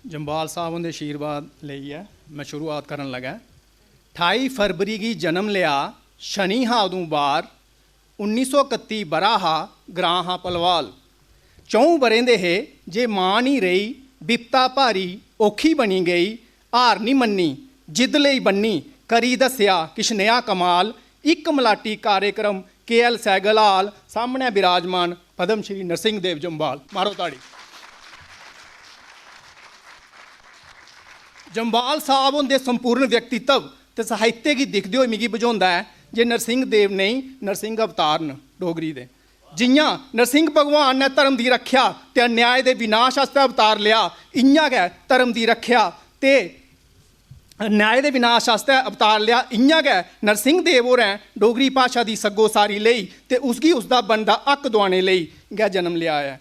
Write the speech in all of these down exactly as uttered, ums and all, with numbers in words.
जम्वाल साहब हुंदे आशीर्वाद लेइयै में शुरुआत करन लगा। ठाई फरवरी गी जन्म लेआ, शनि हा अदूं बार, उन्नी सौ कत्ती ब'रा हा, ग्रां हा पलवाल। च'ऊं ब'रें दे हे जे मां निं रेही, बिपता भारी औखी बनी गेई, हार निं मन्नी, जिद्द लेई बन्नी, करी दस्सेआ किश नेहा कमाल। इक मलाटी कार्यक्रम के एल सैगल हाल, सामनै विराजमान पद्म श्री नरसिंह देव जम्वाल। मारो ताड़ी। जम्वाल साहब हुंदे संपूर्ण व्यक्तित्व ते साहित्य गी दिखदे होई मिगी बझोंदा ऐ जे नरसिंह देव नेईं, नरसिंह अवतार न डोगरी दे। जि'यां नरसिंह भगवान ने धर्म दी रक्खेआ ते अन्याय दे विनाश आस्तै अवतार लेआ, इ'यां गै धर्म दी रक्खेआ ते न्याय दे विनाश आस्तै अवतार लेआ, इ'यां गै नरसिंह देव होरें डोगरी भाशा दी सग्गोसारी लेई ते उसगी उसदा बनदा हक दुआने लेई गै जन्म लेआ ऐ।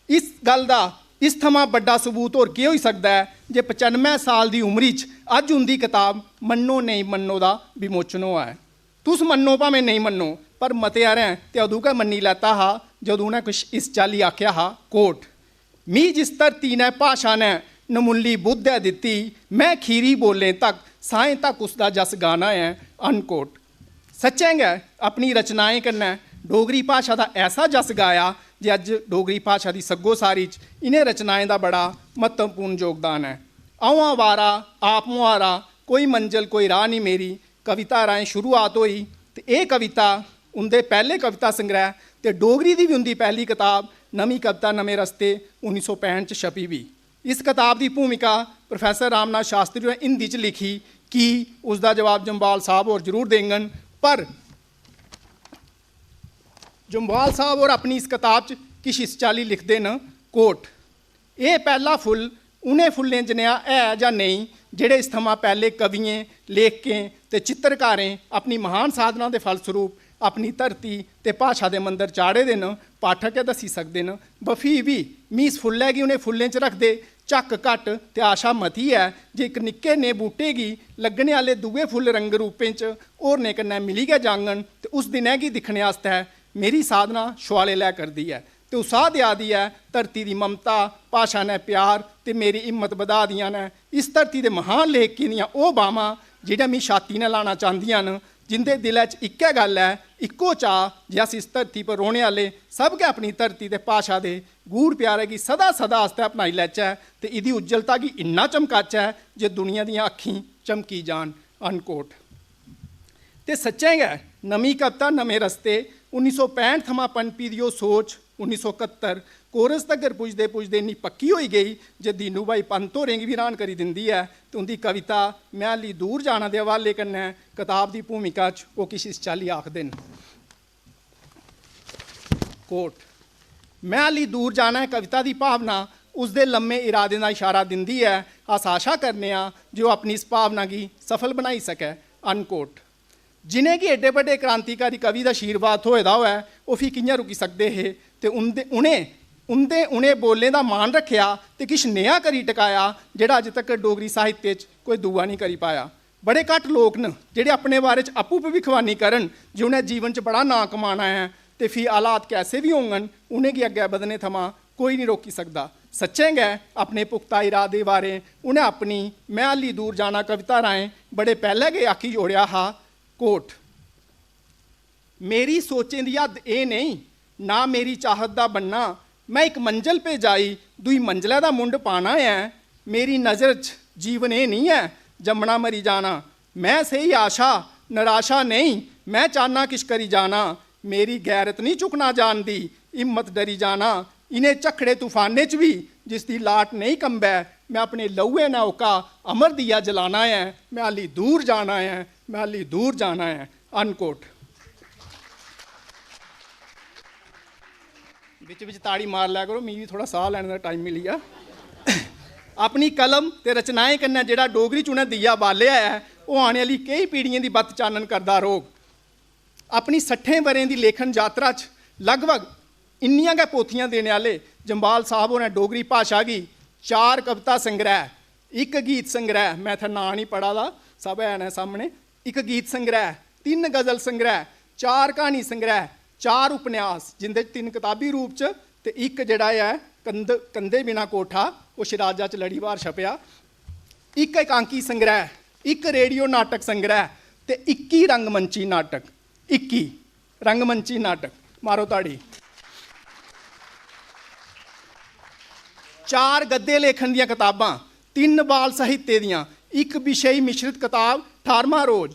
इस गल्ल दा, इस थमां बड्डा सबूत होर केह् होई सकदा ऐ जे पचानुऐ साल दी उमरी च अज्ज उं'दी कताब मन्नो नेईं मन्नो दा विमोचन होआ ऐ। तुस मन्नो भामें नेईं मन्नो, पर मते हारें ते अदूं गै मन्नी लैता हा जदूं उ'नें किश इस चाल्ली आखेआ हा, quote, "मी जिस धरती ने भाशा ने नमुल्ली बुद्ध ऐ दित्ती, में खीरी बोलें तक, साहें तक उसदा जस गाना ऐ", unquote। सच्चें गै अपनी रचनाएं कन्नै डोगरी भाशा दा ऐसा जस गाया जे अज्ज डोगरी भाशा दी सग्गोसारी च इ'नें रचनाएं दा बड़ा म्हत्तवपूर्ण योगदान ऐ। "अ'ऊं आवारा, आप मुहारा, कोई मंजल कोई राह निं मेरी" कविता राहें शुरुआत होई ते एह् कविता उं'दे पैह्ले कविता संग्रैह ते डोगरी दी बी उं'दी पैह्ली कताब नमीं कविता नमें रस्ते उन्नी सौ पैंह्ठ च छपी बी। इस कताब दी भूमिका प्रोफेसर रामनाथ शास्त्री होरें हिंदी च लिखी, की, उसदा जवाब जम्वाल साहब होर जरूर देङन। पर जम्वाल साहब होर अपनी इस कताब च किश इस चाल्ली लिखदे न, quote, "एह् पैह्ला फुल्ल उ'नें फुल्लें जनेहा ऐ जां नेईं जेह्ड़े इस थमां पैह्ले कवियें, लेखकें ते चित्रकारें अपनी महान साधना दे फलस्वरूप अपनी धरती ते भाशा दे मंदर चाढ़े दे न, पाठक गै दस्सी सकदे न। ब फ्ही बी मी इस फुल्लै गी उ'नें फुल्लें च रखदे झक्क घट्ट ते आशा मती ऐ जे इक निक्के नेह् बूह्टे गी लग्गने आह्ले दूए फुल्ल रंग रूपें च होरनें कन्नै मिली गै जाङन ते उस दिनै गी दिक्खने आस्तै मेरी साधना शुआले लै करदी ऐ ते उत्साह देआ दी ऐ। धरती दी ममता, भाशा नै प्यार ते मेरी हिम्मत बधा दियां न। इस धरती दे महान लेखकें दियां ओह् बाह्मां जेह्ड़ियां मी छाती नै लाना चांह्दियां न, जिं'दे दिलै च इक्कै गल्ल ऐ, इक्को चाऽ जे अस इस धरती पर रौह्ने आह्ले सब गै अपनी धरती ते भाशा दे गूढ़ प्यारै गी सदा सदा आस्तै अपनाई लैचै ते इ'दी उज्जलता गी इन्ना चमकाचै जे दुनिया दियां अक्खीं चमकी जान। Unquote। ते सच्चें गै नमीं कविता नमें रस्ते उन्नी सौ पैंह्ठ थमां पनपी दी ओह् सोच उन्नी सौ कत्तर कोरस तगर पुजदे पुजदे इन्नी पक्की होई गेई जे दीनू भाई पंत होरें गी बी र्हान करी दिंदी ऐ ते उं'दी कविता "में हाल्ली दूर जाना" दे हवाले कन्नै कताब दी भूमिका च ओह् किश इस चाल्ली आखदे न, quote, "में हाल्ली दूर जाना ऐ" कविता दी भावना उसदे लम्मे इरादें दा इशारा दिंदी ऐ। अस आशा करने आं जे ओह् अपनी इस भावना गी सफल बनाई सकै। Unquote। जि'नेंगी एड्डे बड्डे क्रांतिकारी कवि दा आशीर्वाद थ्होए दा होऐ, ओह् फ्ही कि'यां रुकी सकदे हे? ते उं'दे, उ'नें, उं'दे, उ'नें बोलें दा मान रक्खेआ ते किश नेहा करी टकाया, जेह्ड़ा अज्ज तक्कर डोगरी साहित्य च कोई दूआ निं करी पाया। बड़े घट्ट लोक न, जेह्ड़े अपने बारे च आपूं भविक्खवाणी करन जे उ'नें जीवन च बड़ा नांऽ कमाना ऐ, ते फ्ही हालात कैसे बी होङन, उ'नेंगी अग्गें बधने थमां कोई निं रोकी सकदा। सच्चें गै, अपने पुख्ता इरादे बारै उ'नें अपनी "में हाल्ली दूर जाना" कविता राहें बड़े पैह्लें गै आखी ओड़ेआ हा, quote, "मेरी सोचें दी हद्द एह् नेईं, ना मेरी चाहत दा बनना। में इक मंजल पे जाई, दूई मंजलै दा मुंढ पाना ऐ। मेरी नजर च जीवन एह् निं ऐ, जम्मना मरी जाना। में सेही आशा, नराशा नेईं, में चाह्न्नां किश करी जाना। मेरी गैरत निं झुकना जानदी, हिम्मत डरी जाना। इ'नें झक्खड़े तूफानें च बी जिसदी लाट नेईं कंबै, में अपने लहूए नै ओह्का अमर दीया जलाना ऐ। में हाल्ली दूर जाना ऐ, में हाल्ली दूर जाना ऐ।" Unquote। बिच बिच ताड़ी मार लै करो, मिगी बी थोह्ड़ा साह् लैने दा टाइम मिली जा। अपनी कलम ते रचनाएं कन्नै जेह्ड़ा डोगरी च उ'नें दीया बालेआ ऐ, ओह् आने आह्ली केई पीढ़ियें दी बत्त चानन करदा रौह्ग। अपनी सट्ठें ब'रें दी लेखन जातरा च लगभग इन्नियां गै पोथियां देने आह्ले जम्वाल साहब होरें डोगरी भाशा गी चार कविता संग्रैह, इक गीत संग्रैह, में इत्थै नांऽ निं पढ़ा दा, सब हैन ऐ सामनै, इक गीत संग्रैह, तिन्न गजल संग्रैह, चार क्हानी संग्रैह, चार उपन्यास, जिं'दे च तिन्न कताबी रूप च ते इक जेह्ड़ा ऐ कंध, कंधे बिना कोठा, ओह् शराजा च लड़ीवार छपेआ। इक एकांकी संग्रह, इक रेडियो नाटक संग्रह ते इक्की रंगमंची नाटक, इक्की रंगमंची नाटक, मारो ताड़ी। चार गद्य लेखन दियां कताबां, तिन्न बाल साहित्य दियां, इक विशेई मिश्रित कताब ठारमां रोज,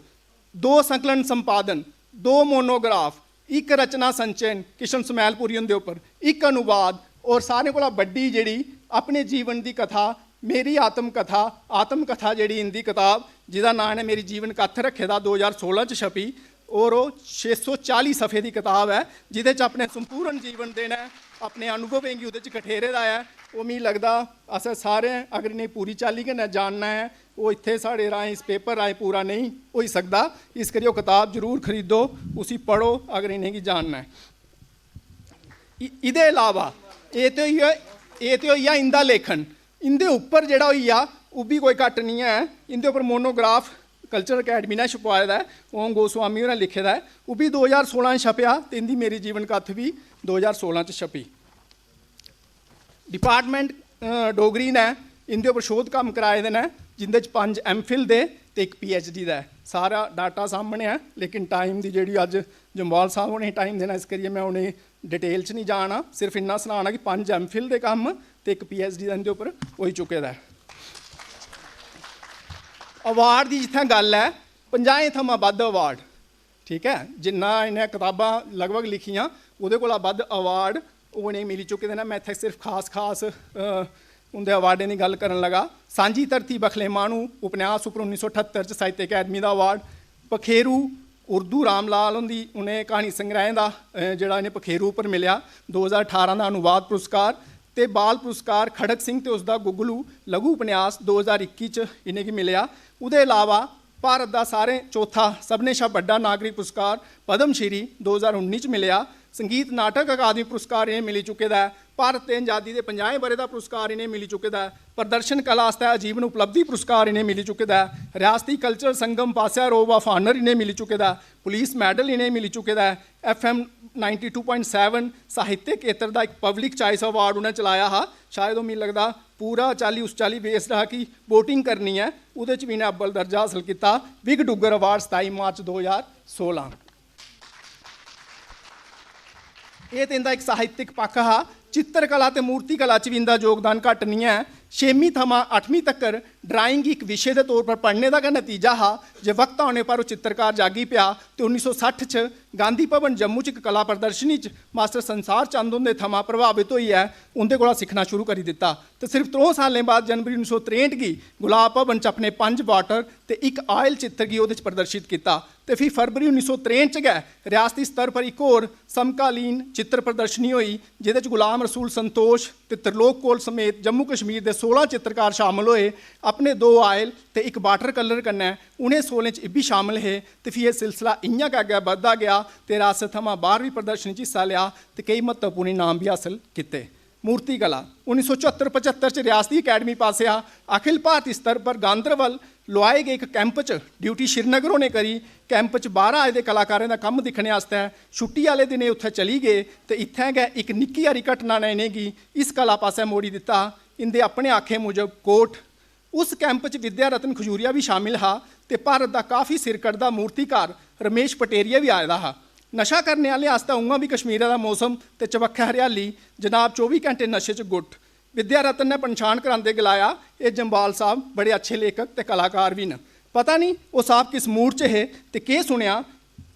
दो संकलन संपादन, दो मोनोग्राफ, इक रचना संचयन किशन स्मैलपुरी हुंदे उप्पर, इक अनुवाद, और सारें कोला बड्डी जेह्ड़ी अपने जीवन दी कथा, मेरी आत्म कथा, आत्म कथा जेह्ड़ी इंदी कताब, जिदा नांऽ ऐ मेरी जीवन कत्थ रक्खे दा, दो ज्हार सोलां च छपी, और ओह् छे सौ चाली सफे दी कताब ऐ, जिदे च अपने संपूर्ण जीवन दे न, अपने अनुभवें गी ओह्दे च कठेरे दा ऐ। ओह् मिगी लगदा असें सारें अगर इ'नेंगी पूरी चाल्ली कन्नै जानना ऐ, ओह् इत्थै साढ़े राहें, इस पेपर राहें पूरा नेईं होई सकदा। इस करियै ओह् कताब जरूर खरीदो, उसी पढ़ो अगर इ'नेंगी जानना ऐ। इ-, इ'दे अलावा एह् ते होई गेआ, एह् ते होई गेआ इं'दा लेखन। इं'दे उप्पर जेह्ड़ा होई गेआ, ओह् बी कोई घट्ट निं ऐ। इं'दे उप्पर मोनोग्राफ कल्चरल अकैडमी ने छपोआए दा ऐ, ओम गोस्वामी होरें लिखे दा ऐ। ओह् बी दो ज्हार सोलां च छपेआ ते इं'दी मेरी जीवन कत्थ बी दो ज्हार सोलां च छपी। डिपार्टमेंट, अ, डोगरी ने इं'दे उप्पर शोध कम्म कराए दे न, जिं'दे च पंज एम फिल दे ते इक पी एच डी दा ऐ। सारा डाटा सामनै ऐ, लेकिन टाइम दी जेह्ड़ी अज्ज जम्वाल साहब होरें टाइम देना, इस करियै में उ'नेंगी डिटेल च निं जाना, सिर्फ इन्ना सनाना कि पंज एम फिल दे कम्म ते इक पी एच डी दा इं'दे उप्पर होई चुके दा ऐ। अवार्ड दी जित्थै गल्ल ऐ, पंजाहें थमां बद्ध अवार्ड, ठीक ऐ, जिन्ना इ'नें कताबां लगभग लिखियां, ओह्दे कोला बद्ध अवार्ड ओह् इ'नेंगी मिली चुके दे न। में इत्थै सिर्फ खास खास, अ, उं'दे अवार्डें दी गल्ल करन लगा। सांझी धरती बखले माह्नू उपन्यास उप्पर उन्नी सौ ठत्तर च साहित्य अकैडमी दा अवार्ड, पखेरू उर्दू रामलाल हुंदी उ'नें क्हानी संग्रहें दा, अ, जेह्ड़ा इ'नें पखेरू उप्पर मिलेआ, दो ज्हार ठारां दा अनुवाद पुरस्कार, ते बाल पुरस्कार खड़क सिंह ते उसदा गुगलू लघु उपन्यास दो ज्हार इक्की च इ'नेंगी मिलेआ। ओह्दे अलावा भारत दा सारें चौथा सभनें शा बड्डा नागरिक पुरस्कार पद्म श्री दो ज्हार उन्नी च मिलेआ। संगीत नाटक अकादमी पुरस्कार इ'नें मिली चुके दा ऐ। भारत ते अजादी दे पंजाहें ब'रे दा पुरस्कार इ'नें मिली चुके दा ऐ। प्रदर्शन कला आस्तै आजीवन उपलब्धि पुरस्कार इ'नें मिली चुके दा ऐ। रियासती कल्चरल संगम पासेआ रोब आफ ऑनर इ'नें मिली चुके दा ऐ। पुलिस मैडल इ'नें मिली चुके दा ऐ। F M ninety two point seven साहित्य केतर दा इक पब्लिक चॉइस अवार्ड उ'नें चलाया हा। शायद ओह्, मिगी लगदा, पूरा चाल्ली उस चाल्ली बेस्ड हा कि वोटिंग करनी ऐ, ओह्दे च बी इ'नें अव्वल दर्जा हासल कीता। विग डुग्गर अवार्ड सताई मार्च दो ज्हार सोलां। एह् ते इं'दा इक साहित्यिक पक्ख हा। चित्रकला ते मूर्तिकला च बी इं'दा योगदान घट्ट निं ऐ। छेमीं थमां अठमीं तक्कर ड्राइंग गी इक विशे दे तौर पर पढ़ने दा गै नतीजा हा जे वक्त औने पर ओह् चित्रकार जागी पेआ ते उन्नी सौ सट्ठ च गांधी भवन जम्मू च इक कला प्रदर्शनी च मास्टर संसार चंद हुंदे थमां प्रभावत होइयै उं'दे कोला सिक्खना शुरू करी दित्ता। ते सिर्फ त्र'ऊं सालें बाद जनवरी उन्नी सौ त्रेंह्ठ गी गुलाब भवन च अपने पंज वाटर ते इक आयल चित्र गी ओह्दे च प्रदर्शित कीता। ते फ्ही फरवरी उन्नी सौ त्रेंह्ठ च गै रियासती स्तर पर इक होर समकालीन चित्र प्रदर्शनी होई, जेह्दे च गुलाम रसूल संतोष ते त्रिलोक कौल समेत जम्मू कश्मीर दे सोलां चित्रकार शामल होए। अपने दो आयल ते इक वाटर कलर कन्नै उ'नें सोलें च इब्बी शामल हे। ते फ्ही एह् सिलसिला इ'यां गै अग्गें बधदा गेआ ते रियासत थमां बाह्र बी प्रदर्शनी च हिस्सा लेआ ते केई म्हत्तवपूर्ण इनाम बी हासल कीते। मूर्ति कला। उन्नी सौ चौहत्तर पचहत्तर च रियासती अकैडमी पासेआ अखिल भारती स्तर पर गांधरबल लोआए गे इक कैंप च ड्यूटी श्रीनगर होने करी कैंप च बाह्रा आए दे कलाकारें दा कम्म दिक्खने आस्तै छुट्टी आह्ले दिनें उत्थै चली गे ते इत्थै गै इक निक्की हारी घटना ने इ'नेंगी इस कला पासै मोड़ी दित्ता। इं'दे अपने आखे मूजब कोट उस कैंप च विद्या रत्न खजूरिया बी शामिल हा ते भारत दा काफी सिर कढदा मूर्तिकार रमेश पटेरिया बी आए दा हा। नशा करने आह्लें आस्तै उ'आं बी कश्मीरै दा मौसम ते चबक्खै हरियाली, जनाब चौबी घैंटे नशे च गुट्ट। विद्या रत्न ने पंछान करांदे गलाया, "एह् जम्वाल साहब बड़े अच्छे लेखक ते कलाकार बी न।" पता निं ओह् साहब किस मूड च हे ते केह् सुनेआ,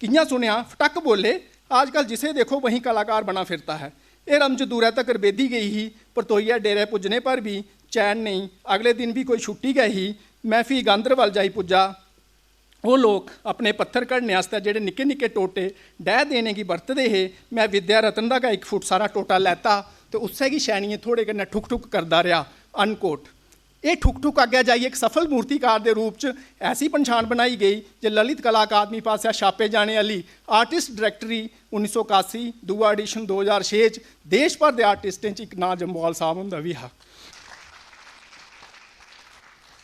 कि'यां सुनेआ, फटक बोले, "आजकल जिसे देखो वही कलाकार बना फिरता है।" एह् रमज दूरै तगर बेधी गेई ही, परतोइयै डेरै पुज्जने पर बी चैन नेईं। अगले दिन बी कोई छुट्टी गै ही। में फ्ही गांधरबल जाई पुज्जा। ओह् लोक अपने पत्थर घड़ने आस्तै जेह्ड़े निक्के निक्के टोटे डैह् देने गी बरतदे हे, में विद्या रत्न दा गै इक फुट सारा टोटा लैता ते उस्सै गी शैनियें थोड़े कन्नै ठुक ठुक करदा रेहा। अनकोट। एह् ठुक ठुक अग्गै जाइयै इक सफल मूर्तिकार दे रूप च ऐसी पंछान बनाई गेई जे ललित कला अकादमी पासेआ छापे जाने आह्ली आर्टिस्ट डायरेक्टरी उन्नी सौ कासी, दूआ एडिशन दो ज्हार छे च देश भर दे आर्टिस्टें च इक नांऽ जम्वाल साहब हुंदा बी हा।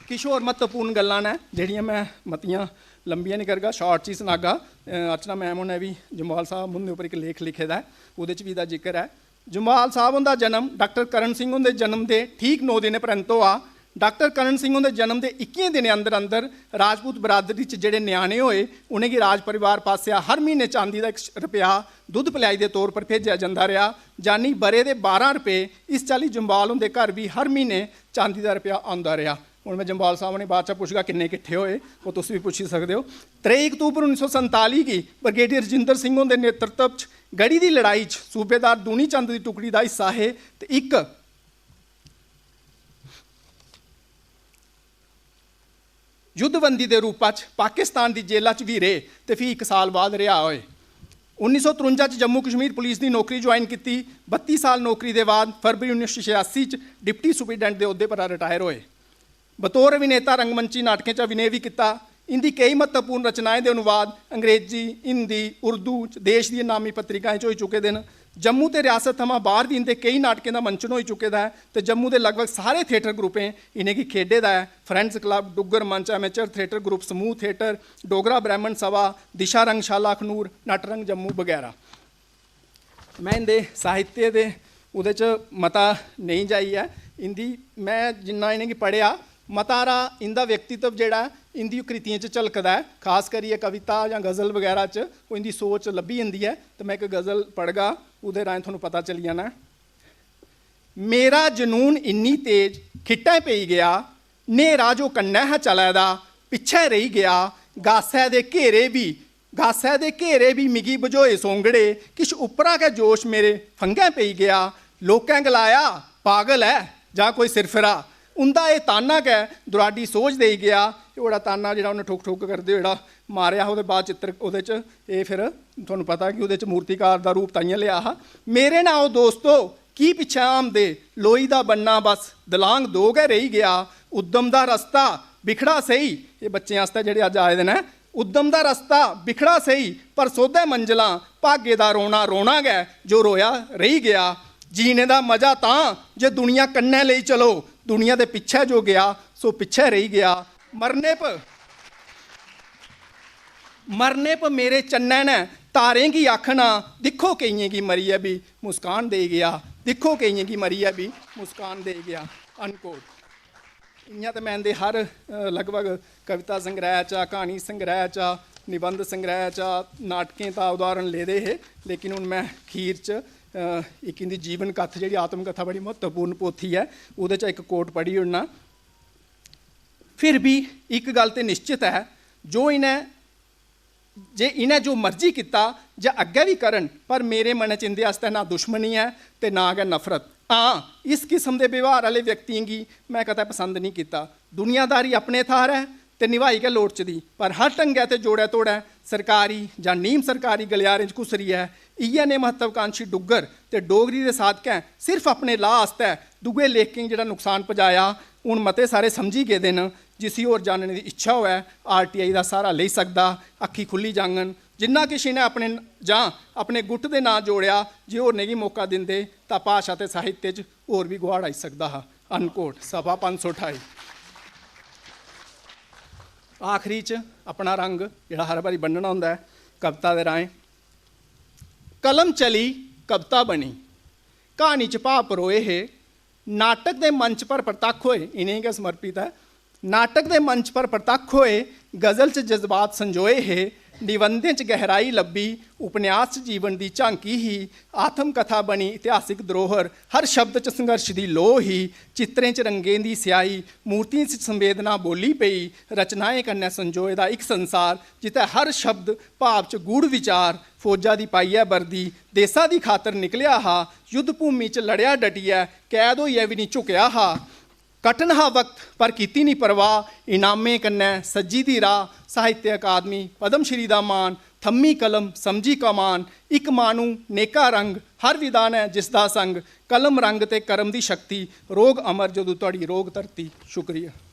किश होर म्हत्तवपूर्ण गल्लां न जेह्ड़ियां में मतियां लंबियां निं करगा, शार्ट च ही सनागा। अ, अर्चना मैम होरें बी जम्वाल साहब हुंदे उप्पर इक लेख लिखे दा ऐ, ओह्दे च बी एह्दा जिक्र ऐ। जम्वाल साहब हुंदा जन्म डाक्टर करण सिंह हुंदे जन्म दे ठीक नौ दिनें परैंत होआ। डाक्टर करण सिंह हुंदे जन्म दे इक्कियें दिनें अंदर अंदर राजपूत बरादरी च जेह्ड़े ञ्याणे होए, उ'नेंगी राज परिवार पासेआ हर म्हीने चांदी दा इक रपेआ दुद्ध पलेआई दे तौर पर भेजेआ जंदा रेहा, यानी ब'रे दे बारां रपेऽ। इस चाल्ली जम्वाल हुंदे घर बी हर म्हीने चांदी दा रपेआ औंदा रेहा। हून में जम्वाल साहब होरें बाद च पुच्छगा किन्ने किट्ठे होए, ओह् तुस बी पुच्छी सकदे ओ। त्रेई अक्तूबर उन्नी सौ संताली गी ब्रिगेडियर रजिंदर सिंह हुंदे नेतृत्व च गढ़ी दी लड़ाई च सूबेदार दूनी चंद दी टुकड़ी दा हिस्सा हे ते इक युद्धबंदी दे रूपा च पाकिस्तान दी जेला च बी रेह् ते फ्ही इक साल बाद रिहा होए। उन्नी सौ त्रुंजा च जम्मू कश्मीर पुलिस दी नौकरी ज्वाइन कीती। बत्ती साल नौकरी दे बाद फरवरी उन्नी सौ छेआसी च डिप्टी सुपरिटेंडेंट दे ओह्दे परा रिटायर होए। बतौर अभिनेता रंगमंची नाटकें च अभिनय बी कीता। इंदी केई म्हत्तवपूर्ण रचनाएं दे अनुवाद अंग्रेजी, हिंदी, उर्दू च देश दियें नामी पत्रिकाएं च होई चुके दे न। जम्मू ते रियासत थमां बाह्र बी इंदे केई नाटकें दा मंचन होई चुके दा ऐ ते जम्मू दे लगभग सारे थिएटर ग्रुपें इ'नेंगी खेढे दा ऐ। फ्रेंड्स क्लब, डुग्गर मंच, एमेचर थिएटर ग्रुप, समूह थिएटर, डोगरा ब्राह्मण सभा, दिशा रंगशाला अखनूर, नटरंग जम्मू बगैरा। में इंदे साहित्य दे ओह्दे च मता नेईं जाइयै इंदी, में जिन्ना इ'नेंगी पढ़ेआ, मता हारा इंदा व्यक्तित्व जेह्ड़ा ऐ, इंदी कृतियें च झलकदा ऐ। खास करियै कविता जां गज़ल बगैरा च ओह् इंदी सोच लब्भी जंदी ऐ। ते में इक गज़ल पढ़गा, ओह्दे राहें थुहानूं पता चली जाना ऐ। मेरा जनून इन्नी तेज खिट्टै पेई गेआ, न्हेरा जो कन्नै हा चलै दा, पिच्छै रेही गेआ। गासै दे घेरे बी, गासै दे घेरे बी मिगी बझोए सौंगड़े, किश उप्परा गै जोश मेरे फंघै पेई गेआ। लोकें गलाया, "पागल ऐ जां कोई सिरफिरा।" उं'दा एह् ताना गै दुराडी सोझ देई गेआ। एह् ओह्ड़ा ताना जेह्ड़ा उ'नें ठुक ठुक करदे होई जेह्ड़ा मारेआ हा, ओह्दे बाद चित्तर ओह्दे च एह् फिर थुहानूं पता कि ओह्दे च मूर्तिकार दा रूप ताइयें लेआ हा। मेरे ना ओ दोस्तो, की पिच्छें हामदे, लोई दा बनना बस दलांग दो गै रेही गेआ। उद्दम दा रस्ता बिखड़ा सेही, एह् बच्चें आस्तै जेह्ड़े अज्ज आए दे न, उद्दम दा रस्ता बिखड़ा सेही, पर सोधै मंजलां भागे दा रोना रोना गै, जो रोया रेही गेआ। जीने दा मजा तां जे दुनिया कन्नै लेई चलो, दुनिया दे पिच्छै जो गेआ, सो पिच्छै रेही गेआ। मरने पर, मरने पर मेरे चन्नै ने तारें गी आखना, "दिक्खो केइयें गी मरियै बी मुस्कान देई गेआ, दिक्खो केइयें गी मरियै बी मुस्कान देई गेआ।" अनकोट। इ'यां ते में इं'दे हर, अ, लगभग कविता संग्रैह् चा, क्हानी संग्रैह् चा, निबंध संग्रैह् चा, नाटकें दा उदाहरण लेदे हे, लेकिन हून में खीर च, अ, इक इं'दी जीवन कत्थ, जेह्ड़ी आत्मकथा बड़ी म्हत्तवपूर्ण पोथी ऐ, ओह्दे चा इक कोट पढ़ी ओड़ना। फिर बी इक गल्ल ते निश्चत ऐ, जो इ'नें, जे इ'नें जो मर्जी कीता जां अग्गें बी करन, पर मेरे मनै च इं'दे आस्तै ना दुश्मनी ऐ ते ना गै नफरत। हां, इस किस्म दे व्यवहार आह्ले व्यक्तियें गी में कदें पसंद निं कीता। दुनियादारी अपने थाह्र ऐ ते निभाई गै लोड़चदी, पर हर ढंगै ते जोड़ै-तोड़ै सरकारी जां नीम सरकारी गलियारें च घुसरियै इ'यै नेह् महत्वाकांक्षी डुग्गर ते डोगरी दे साधकें सिर्फ अपने लाह् आस्तै दूए लेखकें गी जेह्ड़ा नुकसान पजाया, हून मते सारे समझी गेदे न। जिसी होर जानने दी इच्छा होऐ, आरटीआई दा स्हारा लेई सकदा। अक्खीं खु'ल्ली जाङन। जिन्ना किश इ'नें अपने जां अपने गुट दे नांऽ जोड़ेआ, जे होरनें गी मौका दिंदे, तां भाशा ते साहित्य च होर बी गुहाड़ आई सकदा हा। अनकोट, सफा पंज सौ ठाई। आखरी च अपना रंग जेह्ड़ा हर बारी बन्नना होंदा ऐ कविता दे राहें। कलम चली, कविता बनी, क्हानी च भाव परोए हे। नाटक दे मंच पर परतक्ख होए, इ'नें गै समर्पित ऐ। नाटक दे मंच पर परतक्ख होए, गजल च जज्बात संजोए हे, निबंधें च गैहराई लब्भी, उपन्यास च जीवन दी झांकी ही, आत्म कथा बनी इतिहासिक धरोहर, हर शब्द च संघर्ष दी लोऽ ही, चित्रें च रंगें दी स्याही, मूर्तियें च संवेदना बोली पेई, रचनाएं कन्नै संजोए दा इक संसार, जित्थै हर शब्द भाव च गूढ़ विचार, फौजा दी पाइयै वर्दी, देसा दी खातर निकलेआ हा, युद्ध भूमि च लड़ेआ डटियै, कैद होइयै बी निं झुकेआ हा। कठन हा वक्त, पर कीती निं परवाह, इनामें कन्नै सज्जी दी राह, साहित्य अकादमी, पद्म श्री दा मान, थम्मी कलम, समझी कमान, इक माह्नू, नेका रंग, हर विधा नै जिसदा संग, कलम रंग ते करम दी शक्ति, रौह्ग अमर जदूं थुआढ़ी रौह्ग धरती। शुक्रिया।